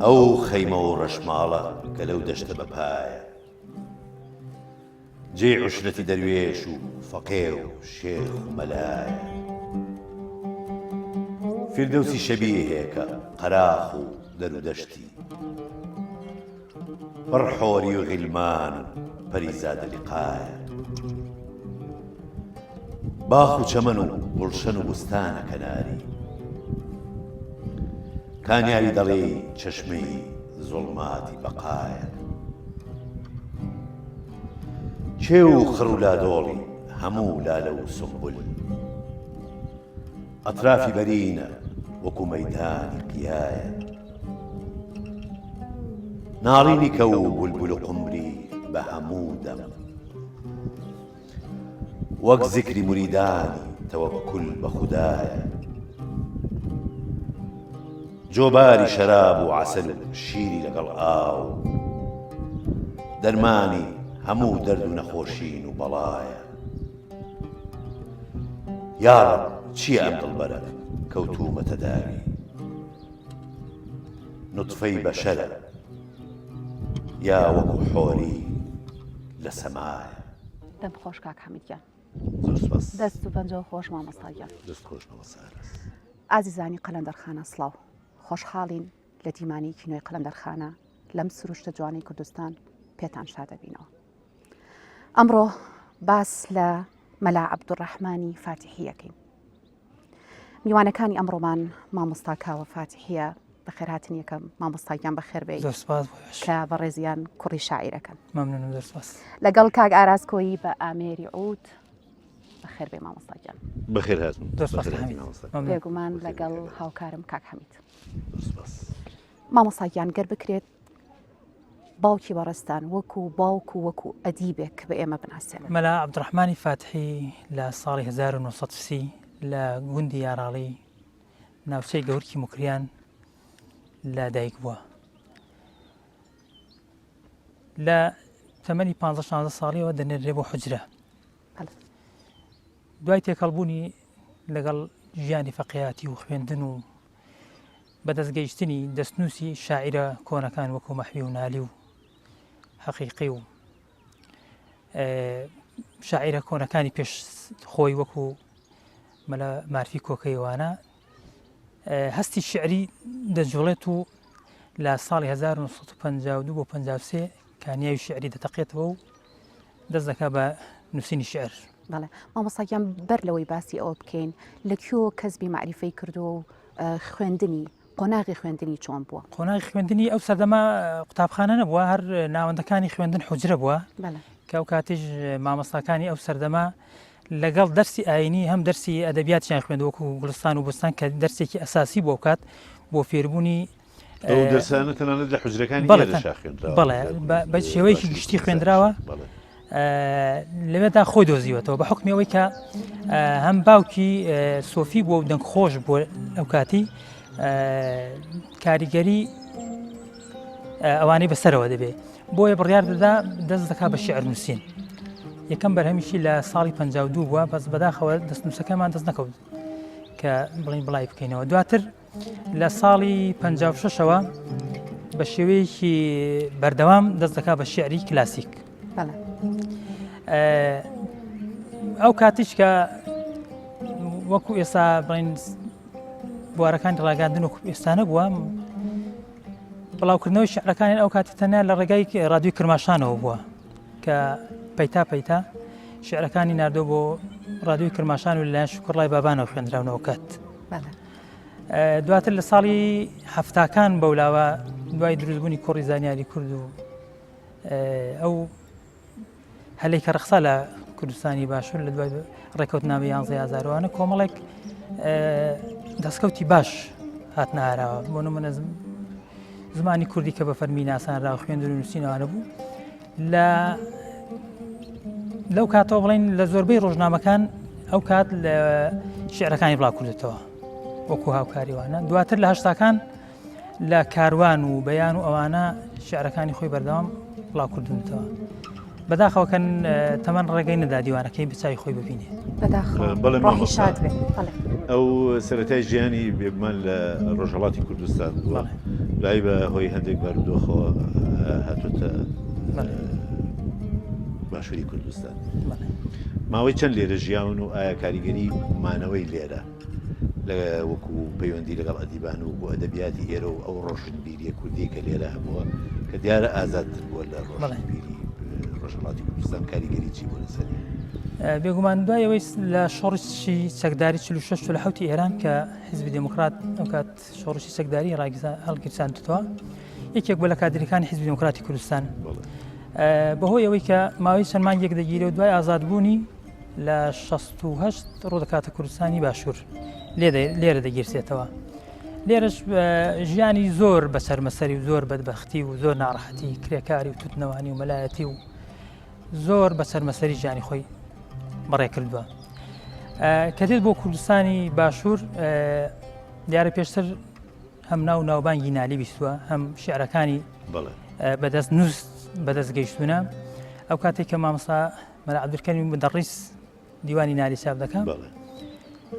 ئەو خەیمە و ڕەشماڵە کە لەو دەشتە بە پایە. جێی عوشرەتی دەروێش و فەقێ و شێخ و مەلایە. فیردەوسی شەبیهێکە قەراخ و دەر و دەشتی. پڕ حۆری و غیلمان و پەریزادە لیقایە. باخ و چەمەن و گوڵشەن و بوستانە کەناری. کانیاوی دەڵێی چەشمەی زوڵماتی بەقایە. کێو و خڕ و لادۆڵی هەموو لالە و سومبول. ئەترافی بەرینە وەکو مەیدانی قیایە. ناڵینی کەو و بولبول و قومری بە هەموو دەم. وەک زیکری موریدانی تەوەکول بە خودایە. جۆباری شەراب و عەسەل و شیری لەگەڵ ئاو. دەرمانی هەموو دەرد و نەخۆشین و بەڵایە. یاڕەب چییە ئەم دڵبەرە کەوتوومەتە داوی. نوتفەی بەشەرە یا وەکو حۆری لە سەمایە. دەم خۆش کاک حەمید گیان. زۆر سپاس. دەست و پەنجەو خۆش مامۆستا گیان. دەست خۆش مامۆستا ئاراس. ئازیزانی قەلەندەرخانە سڵاو. خۆشحاڵین لە دیمانەیەکی نوێی قەلەندەرخانە لەم سروشتە جوانەی کوردستان پێتان شادەبینەوە. ئەمڕۆ باس لە مەلا عەبدولڕەحمانی فاتیحی ئەکەین. میوانەکانی ئەمڕۆمان مامۆستا کاوە فاتیحیە بەخێرهاتن یەکەم مامۆستا گیان بەخێر بێی زۆر سپاس بۆ ئێوەش. کە بەڕێزیان کوڕی شاعیرەکەن. مەمنونم زۆر سپاس. لەگەڵ کاک ئاراس کۆیی بە ئامێری عود بەخێر بێ مامۆستا گیان. بەخێر هاتن. زۆر سپاس بەخێر هاتن حەمید. مامۆستا. مەمنون. بێگومان بەخێر لەگەڵ بێن. هاوکارم کاک حەمید. زۆر سپاس. مامۆستا گیان گەر بکرێت باوکی بەڕێزتان وەکو باوک و وەکو ئەدیبێک بە ئێمە بناسێنن. مەلا عەبدوڕەحمانی فاتحی لە ساڵی 1930 لە گوندی یاراڵی ناوچەی گەورکی موکریان لە دایک بووە. لە تەمەنی 15 ساڵیەوە دەنێرێ بۆ حجرە. دوای تێکەڵبوونی لەگەڵ ژیانی فەقیاتی و خوێندن و بەدەست گەیشتنی دەستنووسی شاعیرە کۆنەکان وەکو مەحوی و نالی و حەقیقی و شاعیرە کۆنەکانی پێش خۆی وەکو مەلا مارفی کۆکەیوانە هەستی شعری دەجوڵێت و لە ساڵی 1952 بۆ 53 کانیاوی شعری دەتەقێتەوە و دەست دەکا بە نووسینی شعر. بەڵێ مامۆستا گیان بەر لەوەی باسی ئەوە بکەین لە کوێوە کەسبی مەعریفەی کردووە و خوێندنی قۆناغی خوێندنی چۆن بووە؟ قۆناغی خوێندنی ئەو سەردەمە قوتابخانە نەبووە هەر ناوەندەکانی خوێندن حوجرە بووە کە ئەو کاتیش مامۆستاکانی ئەو سەردەمە لەگەڵ دەرسی ئاینی هەم دەرسی ئەدەبیاتیان خوێند وەکو گوڵستان و بوستان کە دەرسێکی ئەساسی بۆ کات بۆ فێربوونی ئەو دەرسانە تەنانەت لە حوجرەکانی ئێرەشا خوێندراوە. بەڵێ بە شێوەیەکی گشتی خوێندراوە لەوێدا خۆی دۆزیوەتەوە بە حکمی ئەوەی کە هەم باوکی سۆفی بووە و دەنگ خۆش بووە ئەو کاتی کاریگەری ئەوانەی بەسەرەوە دەبێ بۆیە بڕیار دەدا دەست دەکا بە شعر نووسین یەکەم بەرهەمیشی لە ساڵی 52 بووە بەس بەداخەوە دەستنووسەکەمان دەست نەکەوت کە بڵین بڵای بکەینەوە دواتر لە ساڵی 56ەوە بە شێوەیەکی بەردەوام دەست دەکا بە شعری کلاسیک ئەو کاتیش کە وەکو ئێستا بڵین بوارەکانی ڕاگەاندن وەکو ئێستا نەبووە بڵاوکردنەوەی شعرەکانی ئەو کاتی تەنیا لە ڕێگای ڕادیوی کرماشانەوە بووە کە پەیتا پەیتا شعرەکانی ناردۆ بۆ ڕادیوی کرماشان و لەلایەن شوکرڵای بابانەوە خوێندراونەوە کات. دواتر لە ساڵی هەفتاکان بەولاوە دوای دروستبوونی کۆڕی زانیاری کورد و ئەو هەلێک کە ڕەخسا لە کوردستانی باشوور لە دوای ڕێکەوتنامە یانزە یازاروانە کۆمەڵێک دەستکەوتی باش هاتنە ئاراوە بۆ نمونە زمانی کوردی کە بە فەرمی ناسانرا و خوێندن و نووسینەوانە بوو لە لەو کاتەوە بڵین لە زۆربەی ڕۆژنامەکان ئەو کات لە شعرەکانی بڵاو کردێتەوە وەکو هاوکاریوانە دواتر لە هەشتاکان لە کاروان و بەیان و ئەوانە شعرەکانی خۆی بەردەوام بڵاو کردونەتەوە بەداخەوە کەن تەمەن ڕێگەی نەدا دیوانەکەی بچوی خۆی ببینێ بەڵێ ئەو سەرەتای ژیانی بێگومان لە ڕۆژهڵاتی کوردستان بووە. دوایی بە هۆی هەندێک بارودۆخەوە هاتۆتە باشووری کوردستان. ماوەی چەند لێرە ژیاون و ئایا کاریگەری مانەوەی لێرە لە وەکو پەیوەندی لەگەڵ ئەدیبان و بۆ ئەدەبیاتی ئێرە و ئەو ڕۆشنبیریە کوردی کە لێرە هەبووە کە دیارە ئازادتر بووە لە ڕۆشنبیری ڕۆژهەڵاتی کوردستان کاریگەری چی بووە لەسەری؟ بێگومان دوای ئەوەی لە شۆڕشی چەکداری 46 47 ئێران کە حیزبی دێموکرات ئەو کات شۆڕشی چەکداری هەڵگیرساندتەوە یەکێک بوو لە کادرەکانی حیزبی دێموکراتی کوردستان بەهۆی ئەوەی کە ماوەی چەند مانگێک دەگیرێ و دوای ئازادبوونی لە 68 ڕوودەکاتە کوردستانی باشوور لێرە دەگیرسێتەوە. لێرەش ژیانی زۆر بە سەرمەسەری و زۆر بەدبەختی و زۆر ناڕەحەتی کرێکاری و توتنەوانی و مەلایەتی و زۆر بە سەرمەسەری ژیانی خۆی بەڕێ کردووە. کە دێت بۆ کوردستانی باشوور دیارە پێشتر هەم ناو ناوبانگی نالی بیستووە هەم شعرەکانی بەدەست نووس بەدەست گەیشتونە ئەو کاتێک کە مامۆستا مەلا عەبدولکەریم مدەڕیس دیوانی نالی چاپ دەکا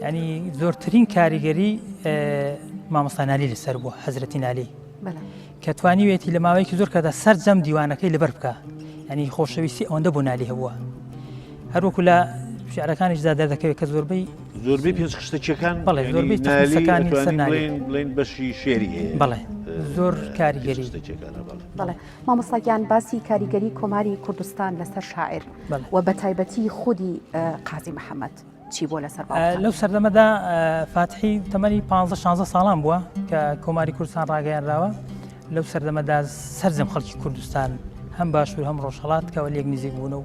ینی زۆرترین کاریگەری مامۆستا نالی لەسەر بووە حەزرەتی نالی کە توانیوێتی لە ماوەیەکی زۆر کەدا سەرجەم دیوانەکەی لەبەر بکە ینی خۆشەویستی ئەوەندە بۆ نالی هەبووە هەروەکو لە شعرەکانیشدا دەردەکەوێت کە زۆربەی زۆربەی پێنج خشتەچیەکان بەڵێ زۆربەی تەخمسەکانی لەسەر نالی بڵێن بەشی شێری هەیە بەڵێ زۆر کاریگەری بەڵێ مامۆستا گیان باسی کاریگەری کۆماری کوردستان لەسەر شاعیر و بە تایبەتی خودی قازی محەممەد چی بووە لەسەر باوکتان؟ لەو سەردەمەدا فاتحی تەمەنی 15 16 ساڵان بووە کە کۆماری کوردستان ڕاگەیانراوە لەو سەردەمەدا سەرجەم خەڵکی کوردستان هەم باشوور هەم ڕۆژهەڵات کەەوە لێک نزیک بوون و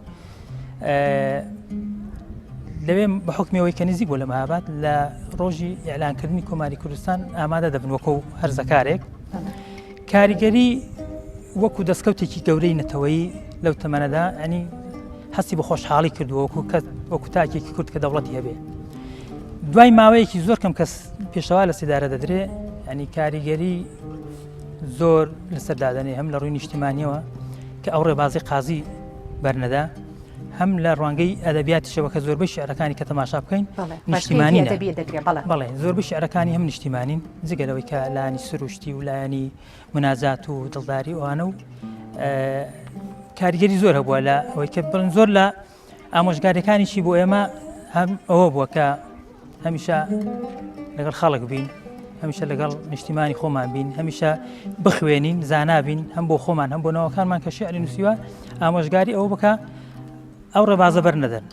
لەوێ بە حکمیەوەی کە نزیک بوو لە مەهاباد لە ڕۆژی ئیعلانکردنی کۆماری کوردستان ئامادە دەبن وەکو هەرزەکارێک کاریگەری وەکو دەستکەوتێکی گەورەی نەتەوەیی لەو تەمەنەدا ئەنی هەستی بە خۆشحاڵی کردووە وەکو کەس وەکو تاکێکی کورد کە دەوڵەتی هەبێ دوای ماوەیەکی زۆر کەم کەس پێشەوا لە سێدارە دەدرێ ینی کاریگەری زۆر لەسەر دادەنێ هەم لە ڕووی نیشتیمانیەوە کە ئەو ڕێبازی قازی بەرنەدا هەم لە ڕوانگەی ئەدەبیاتیشەوە کە زۆربەی شعرەکانی کە تەماشا بکەین نیشتیمانی بەڵێ زۆربەی شعرەکانی هەم نیشتیمانین جگە لەوەی کە لایەنی سروشتی و لایەنی مناجات و دڵداری ئەوانە و کاریگەری زۆر هەبووە لە ئەوەی کە بڵن زۆر لە ئامۆژگاریەکانیشی بۆ ئێمە هەم ئەوە بووە کە هەمیشە لەگەڵ خەڵک بین هەمیشە لەگەڵ نیشتیمانی خۆمان بین هەمیشە بخوێنین زانا بین هەم بۆ خۆمان هەم بۆ نەوەکانمان کە شعری نووسیوە ئامۆژگاری ئەوە بکە ئەو ڕێبازە بەر نەدەن.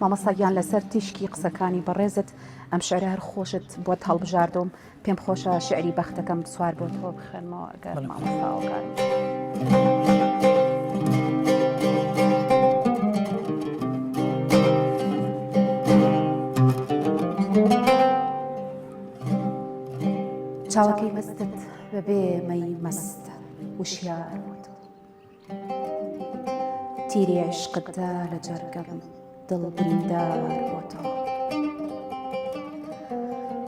مامۆستا گیان لەسەر تیشکی قسەکانی بەڕێزت ئەم شعرە هەر خۆشت بۆت هەڵبژاردوم پێم خۆشە شعری بەختەکەم سوار بۆ تۆ بخوێنمەوە ئەگەر مامۆستا هاوکارم. چاوەکەی مەستت بەبێ مەی مەستە وشیار بۆ تۆ تیری عیشقت دا لە جەرگم دڵ بریندار بۆ تۆ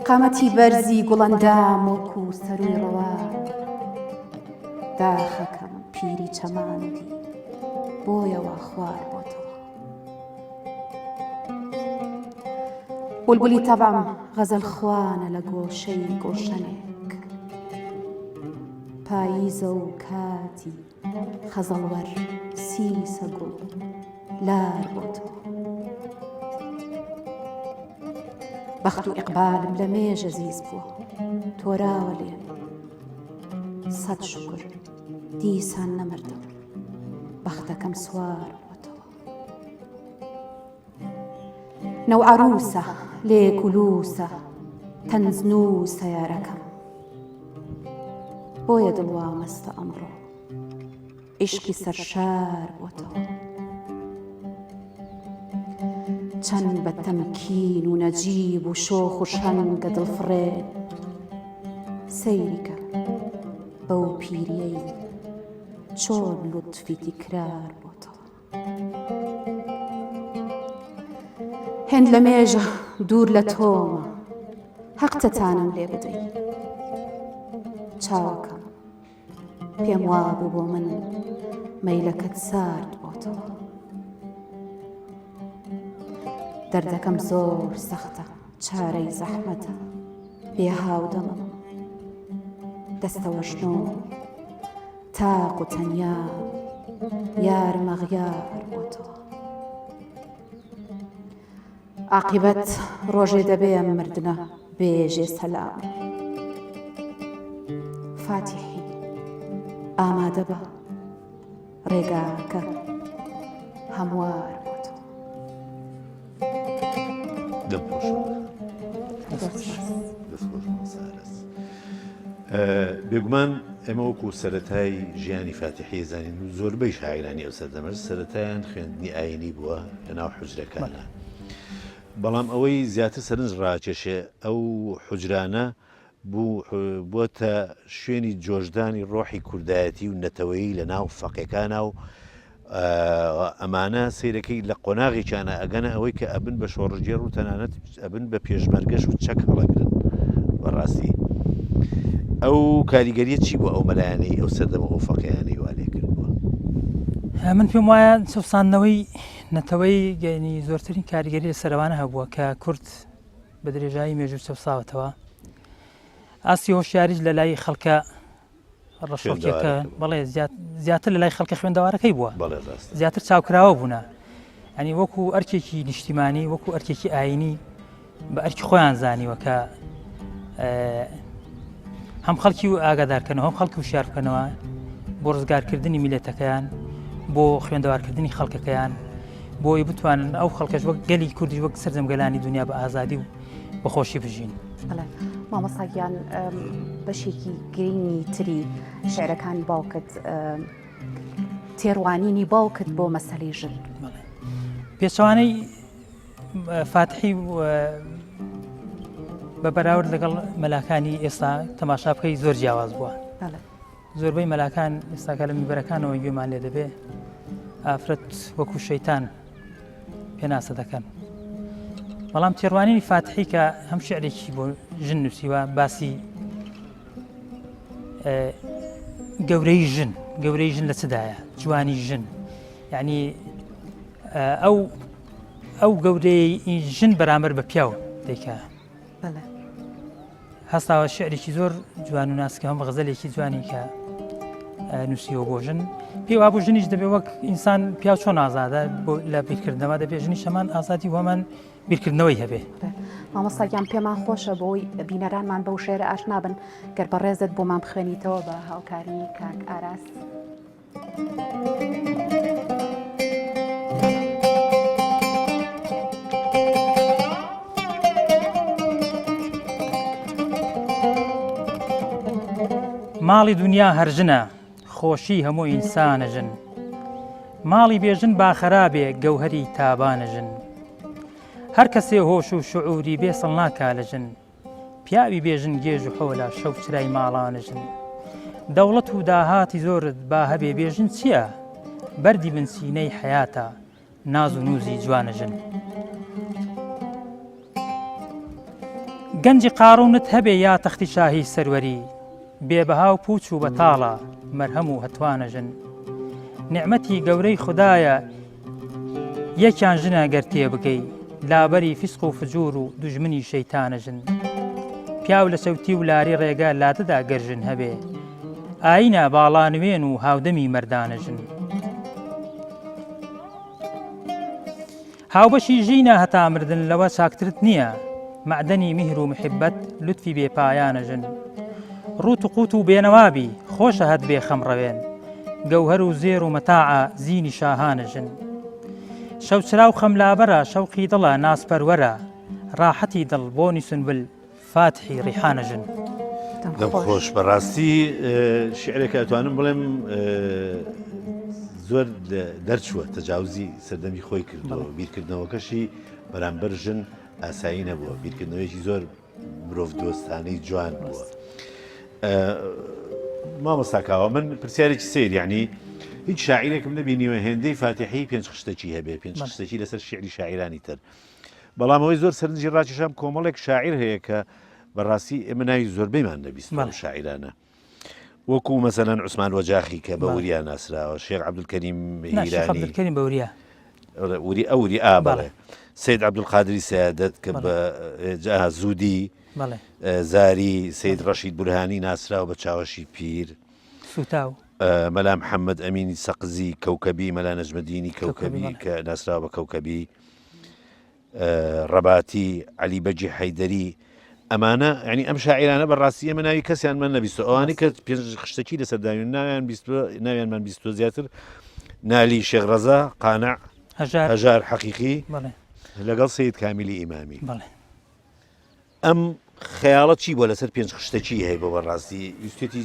قامەتی بەرزی گوڵەندام وەکو سەروی ڕەوا داخەکەم پیری چەماندی بۆیەوە خوار بۆ تۆ بولبولی تەبعم غەزەل خوانە لە گۆشەی گوڵشەنێک پاییزە و کاتی خەزەڵوەر سیسە گوڵ لار بۆ تۆ بەخت و ئیقبالم لە مێژە زیز بووە تۆراوە لێم سەد شوکر دیسان نەمردم بەختەکەم سوار بۆتەوە نەوعەرووسە لێک و لووسە تەنزنووسە یارەکەم بۆیە دڵ وا مەستە ئەمڕۆ عیشقی سەرشار بۆتەوە چەند بە تەمکین و نەجیب و شۆخ و شەنگە دڵفڕێن سەیری کە بەو پیریەی چۆن لوتفی تیکرار بۆتەوە هێند لە مێژە دوور لە تۆمە هەقتە تانم لێ بدەی چاوەکەم پێم وابوو بۆ من مەیلەکەت سارد بۆتەوە دەردەکەم زۆر سەختە چارەی زەحمەتە بێ هاودەمم. دەستەوەژنۆ تاق و تەنیا یارم ئەغیار بۆ تۆ. عاقیبەت ڕۆژێ دەبێ ئەم مردنە بێژێ سەلام. فاتیحی ئامادە بە ڕێگاکە هەموار بۆ تۆ. دەم خۆش دەست خۆش سارس بێگومان ئێمە وەکو سەتای ژیانی فاتیحی زانین و زۆربەی شاعرانی ئەو سەردەمەش سەتایان خوێندنی ئاینی بووە لە ناو حجرەکانە بەڵام ئەوەی زیاتر سەرنج ڕاکێشێ ئەو حجرانە بووەتە شوێنی جۆشدانی ڕۆحی کوردایەتی و نەتەوەیی لە ناو فەقێکانا و ئەمانە سەیرەکەی لە قۆناغێکیانە ئەگەنە ئەوەی کە ئەبن بە شۆڕشگێڕ و تەنانەت ئەبن بە پێشمەرگەش و چەک هەڵەگرن بەڕاستی ئەو کاریگەریە چی بۆ ئەو مەلایانەی ئەو سەردەمە ئەو فەقیانەی وا لێ کردووە؟ من پێم وایە چەوساندنەوەی نەتەوەی گەنی زۆرترین کاریگەری لە سەرەوانە هەبووە کە کورد بە درێژایی مێژوو چەوساوەتەوە. ئاستی هۆشیاریش لە لای خەڵکە ڕەشۆکیەکە بەڵێ زیاتر لە لای خەڵکە خوێندەوارەکەی بووە زیاتر چاوکراوە بوونە ئەنی وەکو ئەرکێکی نیشتیمانی وەکو ئەرکێکی ئاینی بە ئەرکی خۆیان زانیوە کە هەم خەڵکی و ئاگادارکەنەوە هەم خەڵکی و شار بکەنەوە بۆ ڕزگارکردنی میلەتەکەیان بۆ خوێندەوارکردنی خەڵکەکەیان بۆی بتوانن ئەو خەڵکەش وەک گەلی کوردیش وەک سەرجەم گەلانی دنیا بە ئازادی و بەخۆشی بژین. مامۆستا گیان بەشێکی گرینگی تری شعرەکانی باوکت تێڕوانینی باوکت بۆ مەسەلەی ژن. پێچەوانەی فاتحی بە بەراورد لەگەڵ مەلاکانی ئێستا تەماشا بکەی زۆر جیاواز بووە. زۆربەی مەلاکان ئێستاکە لە میبەرەکانەوە گوێمان لێ دەبێ ئافرەت وەکو شەیتان پێناسە دەکەن بەڵام تێڕوانینی فاتحی کە هەم شعرێکی بۆ ژن نووسیوە باسی گەورەی ژن گەورەی ژن لە چدایە جوانی ژن یعنی ئەو ئەو گەورەی ژن بەرامبەر بە پیاو دەیکە هەستاوە شعرێکی زۆر جوان و ناسکە هەم غەزەلێکی جوانی کە نووسیوە بۆ ژن پێی وابوو ژنیش دەبێ وەک ئینسان پیاو چۆن ئازادە لە بیرکردنەوە دەبێ ژنیش هەمان ئازادی و هەمان بیرکردنەوەی هەبێ. مامۆستا گیان پێمان خۆشە بۆی بینەرانمان بەو شعرە ئاشنا بن گەر بەڕێزت بۆمان بخوێنیتەوە بە هاوکاری کاک ئاراس. ماڵی دونیا هەر ژنە خۆشی هەموو ئینسانە ژن ماڵی بێژن با خەرابێ گەوهەری تابانە ژن هەر کەسێ هۆش و شعوری بێ سڵ ناکا لە ژن پیاوی بێ ژن گێژ و حۆلە شەو چرای ماڵانە ژن دەوڵەت و داهاتی زۆرت با هەبێ بێ ژن چییە بەردی بنچینەی حەیاتە ناز و نووزی جوانە ژن گەنجی قاڕوونت هەبێ یا تەختی شاهی سەروەری بێ بەها و پووچ و بەتاڵە مەرهەم و هەتوانە ژن نیعمەتی گەورەی خودایە یەکیان ژنە گەر تێبگەی لابەری فیسق و فجور و دوژمنی شەیتانە ژن پیاو لە چەوتی و لاری ڕێگە لادەدا گەر ژن هەبێ ئاینە باڵا نوێن و هاودەمی مەردانە ژن هاوبەشی ژینە هەتا مردن لەوە چاکترت نییە مەعدەنی میهر و محبەت لوتفی بێ پایانە ژن ڕوت و قوت و بێنەوابی خۆشە هەت بێ خەم ڕەوێن گەوهەر و زێر و مەتاعە زینی شاهانە ژن شەوچرا و خەم لابەرە شەوقی دڵە نازپەروەرە ڕاحەتی دڵ بۆنی سونبل فاتحی ڕیحانە ژن. دەم خۆش بەڕاستی شعرێکە ئەتوانم بڵێم زۆر دەرچووە تەجاوزی سەردەمی خۆی کردەوە بیرکردنەوەکەشی بەرامبەر ژن ئاسایی نەبووە بیرکردنەوەیەکی زۆر مرۆڤ دۆستانەی جوان بووە مامۆستا کاوە من پرسیارێکی سیر یعنی هیچ شاعیرێکم نەبینیوە هێندەی فاتحی پێنج خشتەکی هەبێ پێنج خشتەکی لەسەر شعری شاعیرانی تر بەڵام ئەوەی زۆر سەرنجی ڕاکێشام کۆمەڵێک شاعیر هەیە کە بەڕاستی ئێمە ناوی زۆربەیمان نەبیست ئەو شاعیرانە وەکو مەسەلەن عوسمان وەجاخی کە بە وریا ناسراوە شێخ عەبدولکەریم هیرانی عەبدولکەریم بە وریا وری ئەوری ئا بەڵێ سید عەبدولقادری سیادەت کە بە زودی. زاری، سەید ڕەشید بورهانی ناسراو بە چاوەشی پیر، سوتاو. مەلا محەممەد ئەمینی سەقزی، کەوکەبی، مەلا نەجمەدینی کەوکەبی کە ناسراوە بە کەوکەبی، ڕەباتی، عەلی بەگی حەیدەری، ئەمانە یانی ئەم شاعیرانە بە ڕاستی ئێمە ناوی کەسیانمان نەبیستوە ئەوانەی کە پێنج خشتەکی لەسەر داوین ناویان بیستوە ناویانمان بیستوە زیاتر نالی شێخ ڕەزا قانع هەژار هەژار حەقیقی بەڵێ لەگەڵ سید کامیلی ئیمامی بەڵێ ئەم خەیاڵە چی بووە لەسەر پێنج خشتەکی هەیە بۆ بەڕاستی ویستێتی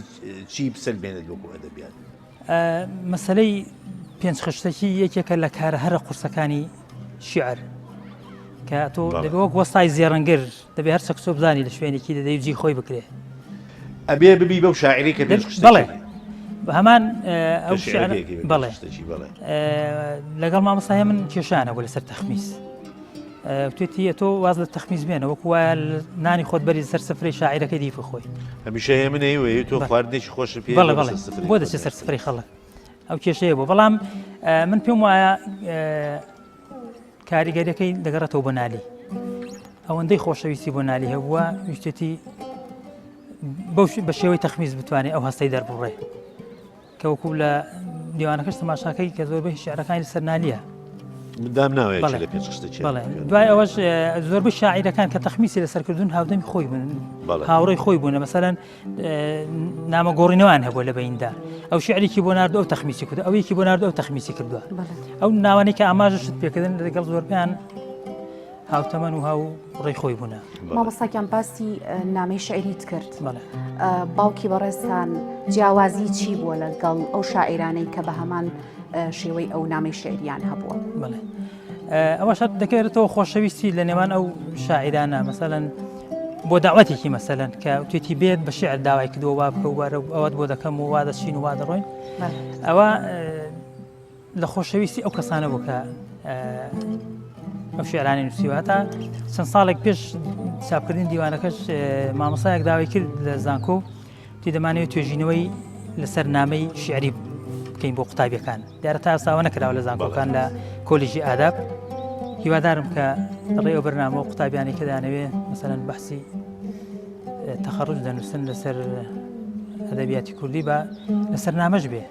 چی بسەلمێنێت وەکو ئەدەبیات؟ مەسەلەی پێنج خشتەکی یەکێکە لە کارە هەرە قورسەکانی شیعر کە تۆ دەبێ وەک وەستای زێڕنگر دەبێ هەر چەکچۆ بزانی لە شوێنێکی دەدەی جی خۆی بکرێ ئەبێ ببی بەو شاعری کە پێنج خشتەکی بەڵێ هەمان ئەو شعر بەڵێ بەڵێ لەگەڵ مامۆستای من کێشانە بوو لەسەر تەخمیس وتێتی ئەتۆ واز لە تەخمیز بێنە وەکو وایە نانی خۆت بەری سەر سفرەی شاعیرەکەی دی بخۆی. هەمیشە هێمن ئەیوەی تۆ خواردنێکی خۆشت پێ بەڵێ بەڵێ بۆ دەچێت سەر سفرەی خەڵک ئەو کێشەیە بۆ بەڵام من پێم وایە کاریگەریەکەی دەگەڕێتەوە بۆ نالی ئەوەندەی خۆشەویستی بۆ نالی هەبووە ویستێتی بە شێوەی تەخمیز بتوانێت ئەو هەستەی دەربڕێ کە وەکو لە دیوانەکەش تەماشاکەی کە زۆربەی شعرەکانی لەسەر نالیە. دام ناوێت لە پێنج خشتە بەڵێ دوای ئەوەش زۆربەی شاعیرەکان کە تەخمیسی لەسەرکردون هاودەمی خۆی بوون هاوڕێی خۆی بوون مەسەلەن نامە گۆڕینەوان هەبوو لە بیندا ئەو شعرێکی بۆ ناردو ئەو تەخمیسی کرد ئەوەیەکی بۆ ناردو ئەو تەخمیسی کردووە ئەو ناوانەی کە ئاماژەشت پێکردن لەگەڵ زۆربیان هاوتەمەن و هاو ڕێی خۆی بوونە. مامۆستا گیان باسی نامەی شعریت کرد باوکی بەڕێزتان جیاوازی چی بووە لەگەڵ ئەو شاعیرانەی کە بە هەمان شێوەی ئەو نامەی شعریان هەبووە؟ بەڵێ ئەوە شەرت دەکەوێتەوە خۆشەویستی لە نێوان ئەو شاعیرانە مەسەلەن بۆ داوەتێکی مەسەلەن کە توێتی بێت بە شعر داوای کردووە وا بکە و وارە ئەوەت بۆ دەکەم و وا دەچین و وا دەڕۆین ئەوە لە خۆشەویستی ئەو کەسانە بوو کە ئەو شعرانی نووسیوە هەتا چەند ساڵێک پێش چاپکردنی دیوانەکەش مامۆسایەک داوای کرد لە زانکۆ تی دەمانەوێت توێژینەوەی لەسەر نامەی شعری بکەین بۆ قوتابیەکان دیارە تا ئێستاوە نەکراوە لە زانکۆکان لە کۆلیژی ئاداب هیوادارم کە ڕێ ئەو بەرنامە و قوتابیانی کە دانەوێ مەسەلەن بەحسی تەخەڕوج دەنووسن لەسەر ئەدەبیاتی کوردی بە لەسەر نامەش بێ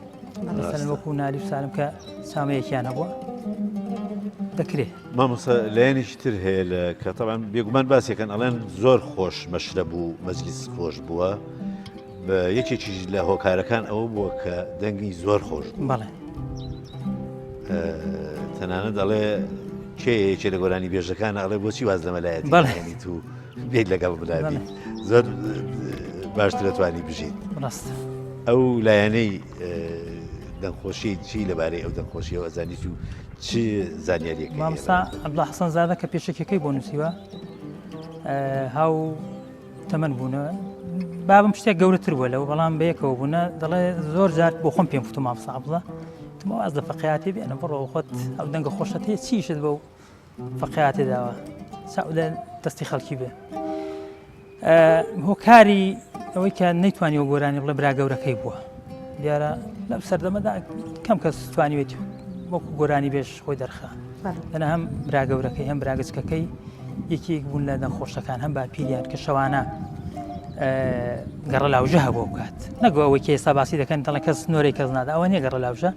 مەسەلەن وەکو نالی و سالم کە سامەیەکیان هەبووە دەکرێ. مامۆستا لایەنێکی تر هەیە لە کە تەبعەن بێگومان باسیەکەن ئەڵێن زۆر خۆش مەشرەب و مەجلیس خۆش بووە بە یەکێکیش لە هۆکارەکان ئەوە بووە کە دەنگی زۆر خۆش بوو بەڵێ تەنانەت ئەڵێ کێ یەکێ لە گۆرانی بێژەکان ئەڵێ بۆچی واز لە مەلایەتی بەڵێ و بێت لەگەڵ منابی زۆر باشتر دەتوانی بژیت ڕاست ئەو لایەنەی دەنگخۆشی چی لەبارەی ئەو دەنگخۆشیەوە ئەزانیت و چ زانیاریەک مامۆستا عەبدوڵا حەسەن زادە کە پێشەکیەکەی بۆ نووسیوە هاو تەمەن بوونە بابم شتێک گەورەتر بووە لەو بەڵام بەیەکەوە بوونە دەڵێ زۆر جار بۆ خۆم پێم گوتم مامۆستا عەبدوڵا تمە واز لە فەقیاتی بێنە بڕۆ خۆت ئەو دەنگە خۆشەت هەیە چیشت بەو فەقیاتی داوە چاو لە دەستی خەڵکی بێ هۆکاری ئەوەی کە نەیتوانیوە گۆرانی بڵێ برا گەورەکەی بووە دیارە لەم سەردەمەدا کەم کەس توانیوێتی وەکو گۆرانی بێژ خۆی دەرخە دەنا هەم برا گەورەکەی هەم براگەچکەکەی یەکێک بوون لە دەنگخۆشەکان هەم باپیریان کە شەوانە گەڕە لاوژە هەبوو بکات نەگو ئەوەی کە ئێستا باسی دەکەن دەڵێن کەس نۆرەی کەس نادا ئەوە نییە گەڕە لاوژە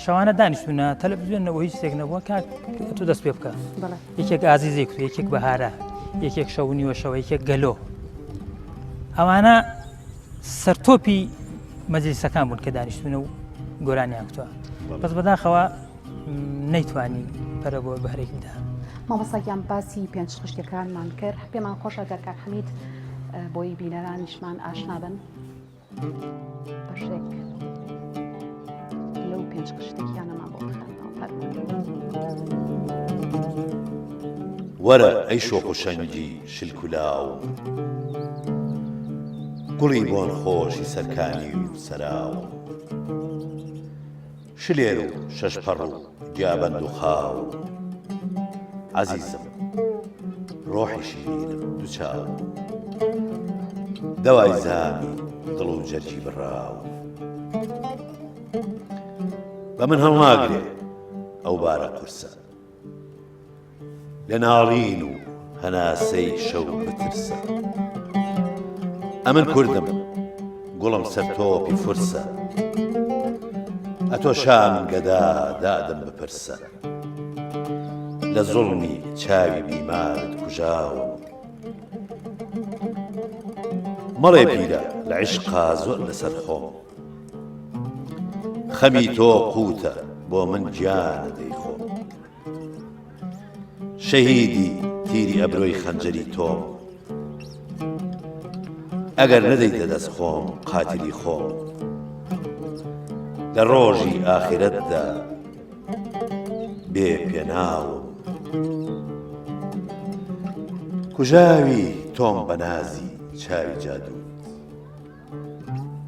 شەوانە دانیشتونە تەلەڤزیۆن نەبوو هیچ شتێک نەبووە کاک تۆ دەست پێ بکە یەکێک ئازیزی کوت یەکێک بەهارە یەکێک شەو نیوە شەوە یەکێک گەلۆ ئەوانە سەرتۆپی مەجلیسەکان بوون کە دانیشتونە و گۆرانیان کوتوە بەس بەداخەوە نەیتوانی پەرە بۆ بەهرێک بدا. مامۆستا گیان باسی پێنج خشتەکانمان کرد پێمان خۆشە گەر کاک حەمید بۆی بینەرانیشمان ئاشنا بن. بەشێک لەو پێنج قشتێکیانەمان بۆ بخەنەوە فەرموو. وەرە ئەی شۆخ و شەنگی شلک و لاو گوڵی بۆن خۆشی سەرکانی و سەراو شلێر و شەشپەڕ و گیابەند و خاو عەزیزم ڕۆحی شیرینم دوچاو دەوای زامی دڵ و جەرگی بڕاو بە من هەڵناگرێ ئەو بارە قورسە لە ناڵین و. هەناسەی شەو بترسە. ئەمن کوردم، گوڵم سەر تۆپی فورسە. ئەتۆ شا من گەدا دادم بپرسە. لە زوڵمی چاوی بیمارت کوژاوم. مەڵێ پیرە لە عیشقا زۆر لەسەر خۆم. خەمی تۆ قووتە بۆ من گیانە دەیخۆم. شەهیدی تیری ئەبرۆی خەنجەری تۆم. ئەگەر نەدەیتە دەست خۆم قاتیلی خۆم. لە ڕۆژی ئاخرەتدا بێ پێناوم. کوژاوی تۆم بە نازی چاوی جادووت.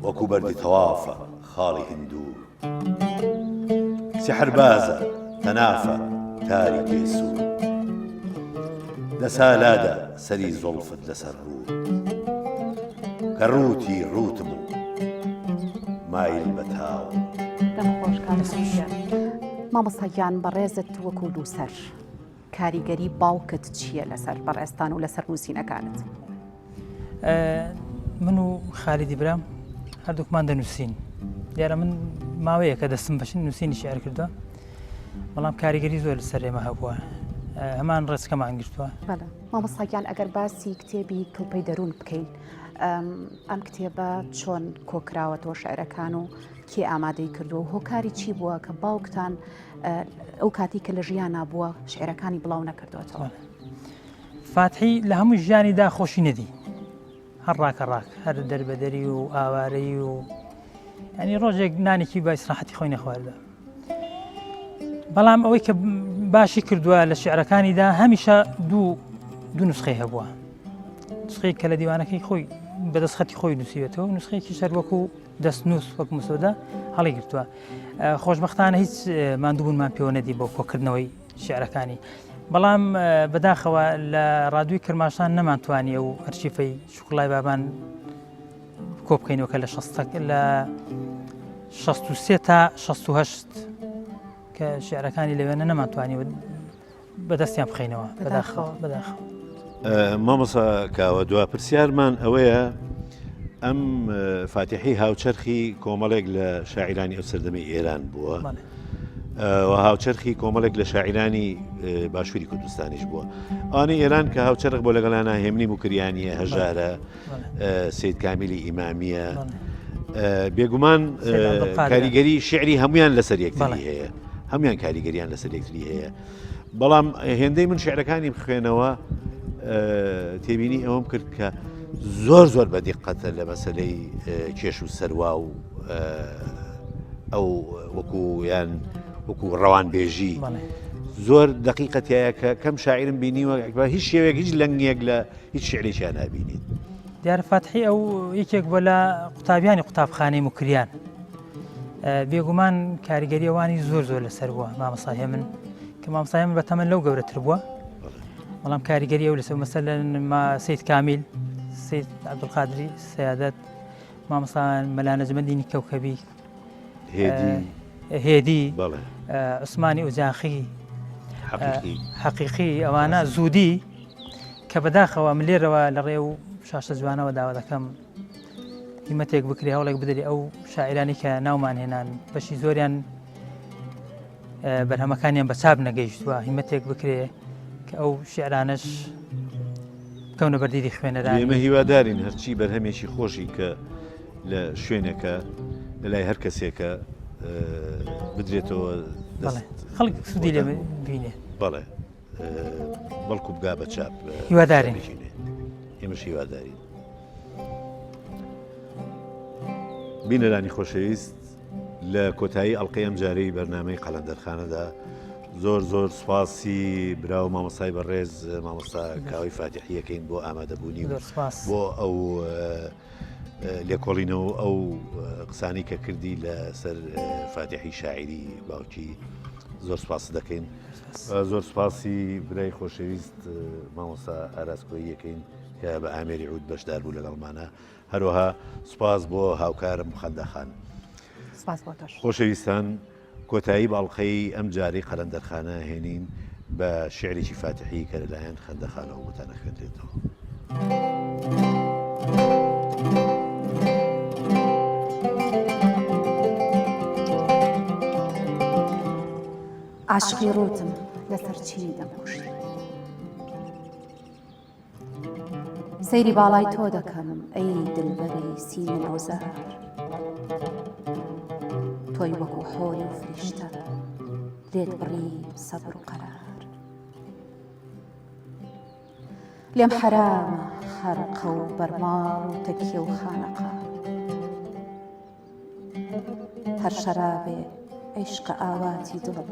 وەکو بەردی تەوافە خاڵی هندوو. سیحربازە تەنافە تاری گێسوو. دەسا لادە سەری زوڵفت لەسەر ڕووت. کە ڕووتی ڕووتم و مایل بە تاوم. دەم خۆش کاک گیان. مامۆستا گیان بەڕێزت وەکو نووسەر کاریگەری باوکت چییە لەسەر بەڕێزتان و لەسەر نووسینەکانت؟ من و خالیدی برام هەردووکمان دەنووسین دیارە من ماوەیەکە دەستم بەشن نووسینی شعر کردووە بەڵام کاریگەری زۆر لەسەر ئێمە هەبووە هەمان ڕێچکەمان گرتووە مامۆستاگیان ئەگەر باسی کتێبی کڵپەی دەروون بکەین ئەم کتێبە چۆن کۆکراوەتەوە شعرەکان و کێ ئامادەی کردووە و هۆکاری چی بووە کە باوکتان ئەو کاتی کە لە ژیانا بووە شعرەکانی بڵاو نەکردوەتەوە؟ فاتحی لە هەموو ژیانیدا خۆشی نەدی هەر ڕاکە ڕاک هەر دەربەدەری و ئاوارەی و ینی ڕۆژێک نانێکی بە ئیسراحەتی خۆی نەخواردە بەڵام ئەوەی کە باشی کردووە لە شعرەکانیدا هەمیشە دوو دوو نسخەی هەبووە نسخەیەک کە لە دیوانەکەی خۆی بەدەستخەتی خۆی نووسیوێتەوە نسخەیەکی سەر وەکو دەستنووس وەک مسۆدە هەڵی گرتووە خۆشببختانە هیچ ماندووبوونمان پێوە نەدی بۆ کۆکردنەوەی شعرەکانی بەڵام بەداخەوە لە ڕادوی کرماشان نەمانتوانیە و ئەرشیفەی شوکڵای بابان کۆ بکەینەوە کە لە لە 63 تا 68 کە شعرەکانی لەوێنە نەمانتوانی بەدەستیان بخەینەوە بەداخەوە بەداخەوە. مامۆسا کاوە دوا پرسیارمان ئەوەیە ئەم فاتیحی هاوچەرخی کۆمەڵێک لە شاعیرانی ئەو سەردەمی ئێران بووە و هاوچەرخی کۆمەڵێک لە شاعیرانی باشووری کوردستانیش بووە ئەوانەی ئێران کە هاوچەرخ بۆ لەگەڵیانە هێمنی موکریانیە هەژارە سید کامیلی ئیمامیە بێگومان کاریگەری شعری هەمویان لەسەر یەکتری هەیە هەمویان کاریگەریان لەسەر یەکتری هەیە بەڵام هێندەی من شعرەکانی بخوێنەوە تێبینی ئەوەم کرد کە زۆر زۆر بە دیقەتە لە مەسلەی کێش و سەروا و ئەو وەکو یان وەکو ڕەوانبێژی زۆر دقیقەتایە کە کەم شاعرم بینیوە هیچ شێوەیەک هیچ لەنگێک لە هیچ شعرێکیان نابینیت. دیارە فاتحی ئەو یەکێک بووە لە قوتابیانی قوتابخانەی موکریان بێگومان کاریگەری ئەوانی زۆر زۆر لەسەر بووە مامۆستا هێمن کە مامۆستا هێمن بە تەمەن لەو گەورەتر بووە بەڵام کاریگەری ئەو لەسەر مەسەلەن ما سید کامیل سید عەبدولقادری سیادەت مامۆستا مەلا نەجمەدینی کەوکەبی هێدی هێدی عوسمانی ئوجاخی حەقیقی ئەوانە زوودی کە بەداخەوە من لێرەوە لە ڕێ و شاشە جوانەوە داوا دەکەم هیمەتێک بکرێ هەوڵێک بدرێ ئەو شاعرانی کە ناومان هێنان بەشی زۆریان بەرهەمەکانیان بە چاپ نەگەیشتووە هیمەتێک بکرێ کە ئەو شعرانەش بکەونە بەردیدی خوێنەران. ئێمە هیوادارین هەرچی بەرهەمێکی خۆشی کە لە شوێنێکە لە لای هەر کەسێکە بدرێتەوە خەڵک سوودی لێ بینێ. بەڵێ بەڵکو بگا بە چاپ. هیوادارین. ئێمەش هیوادارین. بینەرانی خۆشەویست لە کۆتایی ئەڵلقەی ئەم جارەی بەرنمەی قەلەندەرخانەدا زۆر زۆر سوپاسی برا و مامۆستای بەڕێز مامۆستا کاوەی فاتیحیەکەین بۆ ئامادەبوونی و بۆ ئەو لێکۆڵینەوە و ئەو قسانی کە کردی لەسەر فاتیحی شاعری باوکی زۆر سپاس دەکەین زۆر سپاسی برای خۆشەویست مامۆستا ئاراسکۆییەکەین کە بە ئامێری عود بەشدار بوو لەگەڵمانە هەروەها سپاس بۆ هاوکارم خەندەخان سپاس بۆ تۆش خۆشەویستان کۆتایی بە ئەڵقەی ئەم جارەی قەلەندەرخانە هێنین. بە شیعرێکی فاتیحی کە لەلایەن خەندەخانەوە بۆتان ئەخوێندرێتەوە. عاشقی ڕووتم لەسەر چی دەمکوژی؟ سەیری باڵای تۆ دەکەم ئەی دلبەری سیمین ڕوزار تۆی وەکو حۆری و فریشتە لێت بڕیم سەبر و قەرار لێم حەرامە خەرقە و بەرماڵ و تەکیە و خانەقا هەر شەرابێ عیشقە ئاواتی دڵم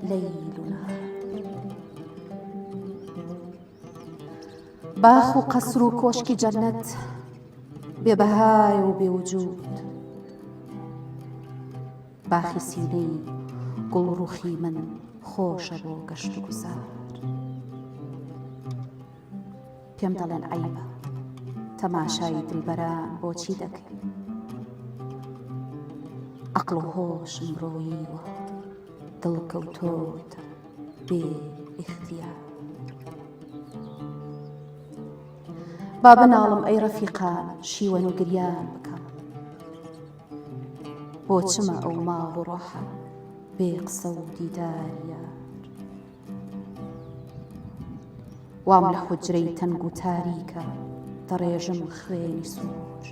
لەیل و نەهار باخ و قەسر و کۆشکی جەنەت بێ بەهای و بێ وجود باخی سینەی گوڵ ڕوخی من خۆشە بۆ گەشت و گوزار پێم دەڵێن عەیبە تەماشای دلبەران بۆچی دەکەی عەقڵ و هۆشم ڕۆییوە دڵ کەوتۆتە بێ ئیختیار با بناڵم ئەی ڕەفیقان شیوەن و گریان بکەم بۆ چمە ئەو ماڵ و ڕۆحە بێ قسە و دیدار یار وام لە حوجرەی تەنگ و تاریکە دەڕێژم خوێنی سوور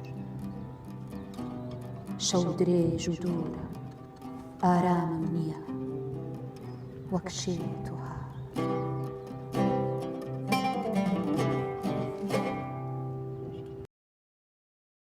شەو درێژ و دوورە ئارامم نییە وەک شێت و هار.